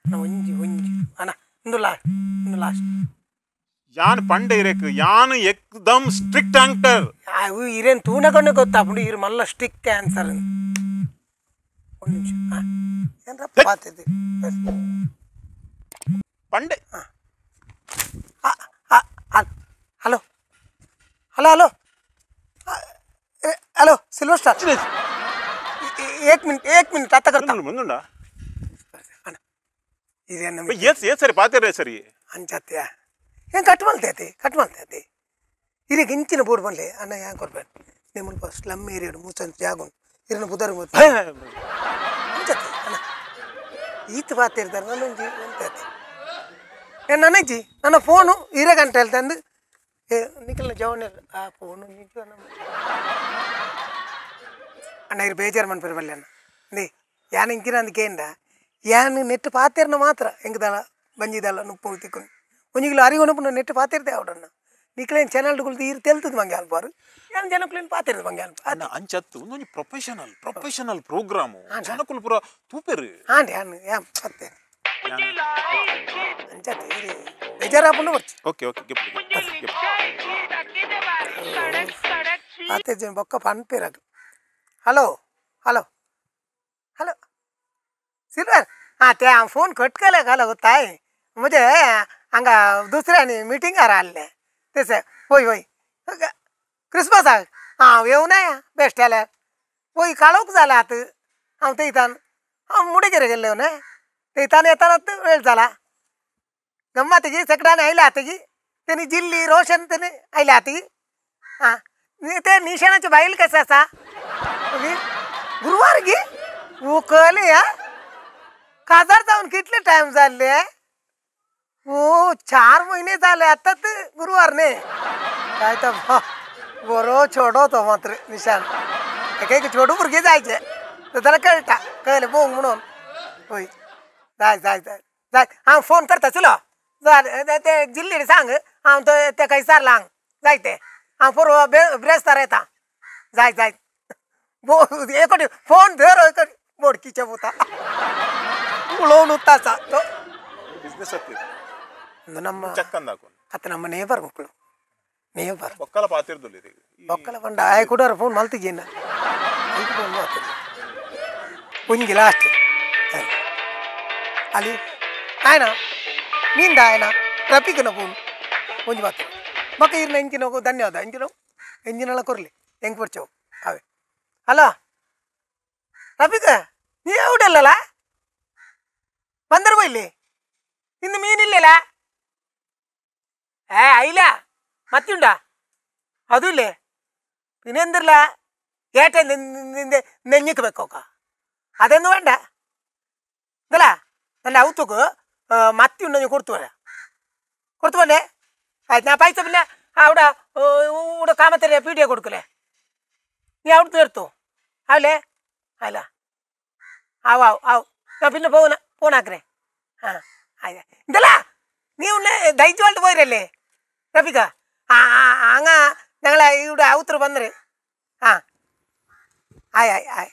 ಒಂಜಿ ಒಂಜಿ ಅಣ್ಣ ಇಂದು ಲಾಸ್ಟ್ ಇಂದು ಲಾಸ್ಟ್ ಯಾನ್ ಪಂಡೆ ಇರೇಕ್ ಯಾನ್ ಎಕ್ದಮ್ ಸ್ಟ್ರಿಕ್ಟ್ ಆಂಕರ್ ಇರೇನು ತೂನಕೊಂಡೆ ಗೊತ್ತಾಪುಂಡು ಇರು ಮಲ್ಲ ಸ್ಟ್ರಿಕ್ಟ್ ಆನ್ಸರ್ ಒಂದು ನಿಮಿಷ ಏನರಪ್ಪ ಪಾತಿದ್ದಿ ಪಂಡೆ hello hello hello hello silver star एक मिनिट आता करता ಮುಂದುಂಡ ಅಣ್ಣ ಇದೇನು ಏತ್ ಏತ್ ಸರಿ ಪಾತಿರ ಸರಿ ಅಂಚತ್ಯ ಏನು ಕಟ್ ಮಾಡ್ತೈತಿ ಕಟ್ ಮಾಡ್ತೈತಿ ಇರಿಗೆ ಇಂಚಿನ ಬೋರ್ಡ್ ಬನ್ಲಿ ಅಣ್ಣ ಯಾಕೆ ಕೊಡ್ಬೇಡ ನಿಮ್ಮ ಸ್ಲಮ್ ಏರಿಯಾಡು ಮೂಸಂತ ಜಾಗ ಇರನ್ನ ಬುಧರ್ ಅಂಚತ್ತಿ ಅಣ್ಣ ಈತ ಪಾತಿರ್ತಾರೆ ನನ್ನೊಂಜಿ ಅಂತೈತಿ ಏ ನನಜ್ಜಿ ನನ್ನ ಫೋನು ಇರೇ ಗಂಟೆ ಹೇಳ್ತಂದು ಏ ನಿಖಲ್ನ ಜವನ ಆ ಫೋನು ನಿಜ ಅಣ್ಣ ಇರು ಬೇಜಾರು ಮನ್ಪೇರು ಬಲ್ಲೆ ಅಣ್ಣ ನೀ ಯಾನ್ ಇಂಕಿನ ಅಂದಕೇಂಡ ಯಾನ್ ನೆಟ್ ಪಾತಿರ್ನ ಮಾತ್ರ ಎಂಕದಳ ಬಂಜಿದಳ ನುಪ್ಪು ತಿಕ್ಕೊಂಡು ಒಂಜಿ ಕಿಲೋ ಅರಿಗೊನಪು ನೆಟ್ ಪಾತಿರ್ತೆ ಅವಡಣ್ಣ ನಿಕ್ಲೇನ್ ಚಾನಲ್ಗಳು ಇರು ತೆಲ್ತದ ಮಂಗೆ ಅನ್ಪಾರು ಯಾನ್ ಜನಕ್ಲೇನ್ ಪಾತಿರ್ದು ಮಂಗೆ ಅನ್ಪ ಅಣ್ಣ ಅಂಚತ್ತು ಒಂದೊಂದು professional professional programme ಜನಕುಲು ಪೂರ ತೂಪೆರು ಹಾಂ ಯಾನ್ ಯಾನ್ ಪತ್ತೆ ಅಂಚತ್ತು ಇರಿ ಬೇಜಾರಾಪುಂಡು ಬರ್ಚು ಓಕೆ ಓಕೆ ಗಿಪ್ ಪಾತೆ ಜನ ಬೊಕ್ಕ ಪನ್ಪೇರಾಗ hello hello hello silver ಹಾಂ ते हांव फोन कट केले घालो ताय म्हणजे हांगा दुसऱ्यांनी मिटिंगार आहले तेसे वय वय क्रिसमसाक हांव येवनाय बेस्ट जाल्यार वय काळोख जाला आतां हांव थंयतान हांव मुडगेरे गेल्ले न्हय थंयतान येताना वेळ जाला गम्मा तेजी सेकडान आयल्या तेजी तेणी जिल्ली रोशन तेणी आयल्या ती आं ते निशाणाचे बायल कशें आसा गुरवार गी उकले या काजार जावन कितले टायम जाल्ले ओ 4 महिने जाले आतां ते गुरवार न्ही काय तो बरो छोडो तो मात्र निशान एक एक छोडू भुरगें जायचे तर त्याला कळटा कळलें बोंग म्हणून हय जाय जाय जाय जाय हांव फोन करता चलो जालें ते जिल्ली सांग हांव तेका विचारलां हांग जाय ते हांव पोरवा ब्रेस्तार येता जाय जाय बो एकटी फोन धर एकटी बोडकीच्या पुता ಉಳೋನು ಉತ್ತಾಸ ಬಿಸ್ನೆಸ್ ಅತ್ತಿ ನಮ್ಮ ಚಕ್ಕಂದ ಹಾಕೊಂಡು ಅತ್ತ ನಮ್ಮ ನೇಬರ್ ಮಕ್ಕಳು ನೇಬರ್ ಬೊಕ್ಕಲ ಪಾತಿರ್ದುಲ್ಲ ಬೊಕ್ಕಲ ಪಂಡ ಆಯ್ ಕೂಡ ಫೋನ್ ಮಲ್ತಿಜೇನ ಐದು ಫೋನ್ ಮಾತಿಲ್ಲ ಒಂಜಿ ಲಾಸ್ಟ್ ಅಲ್ಲಿ ಆಯ್ನ ನಿಂದ ಆಯ್ನ ಟ್ರಾಫಿಕ್ನ ಫೋನ್ ಒಂಜಿ ಮಾತು ಬೊಕ್ಕ ಇರ್ನ ಎಂಚಿನ ಧನ್ಯವಾದ ಎಂಚಿನ ಎಂಜಿನೆಲ್ಲ ಕೊರ್ಲಿ ಹೆಂಗೆ ಪರ್ಚವು ಅವೇ ಹಲೋ ರಫೀಕ್ ನೀ ಔಡಲ್ಲಲ್ಲ ಬಂದರು ಇಲ್ಲಿ ಇನ್ನು ಮೀನಿಲ್ಲಲ್ಲ ಏ ಐಲ ಮತ್ತುಂಡ ಅದು ಇಲ್ಲೇ പിന്നെന്തില്ല ഏട്ട നിന്റെ നെഞ്ഞിക്ക് വെക്കോക്ക അതൊന്നും വേണ്ട ഇതല്ല നല്ല ഔത്തുക്ക് മത്തി ഉണ്ടെങ്കിൽ കൊടുത്തു വരാം കൊടുത്തു പോണ്ടേ ഞാൻ പൈസ പിന്നെ അവിടെ ഇവിടെ കാമത്തര പീടിയ കൊടുക്കലേ നീ അവിടുത്തെ എടുത്തോ ആവില്ലേ അല്ല ആവും ആവും ആവും ഞാൻ പിന്നെ പോകുന്ന ഫോണാക്കണേ ആ ആയ ഇതല്ല നീ ഒന്ന് ദൈജോൾട്ട് പോയിരല്ലേ റഫിക്ക ആ അങ്ങ ഞങ്ങളെ ഇവിടെ ഔത്തർ വന്നര് ആ ആയി ആയി ആയി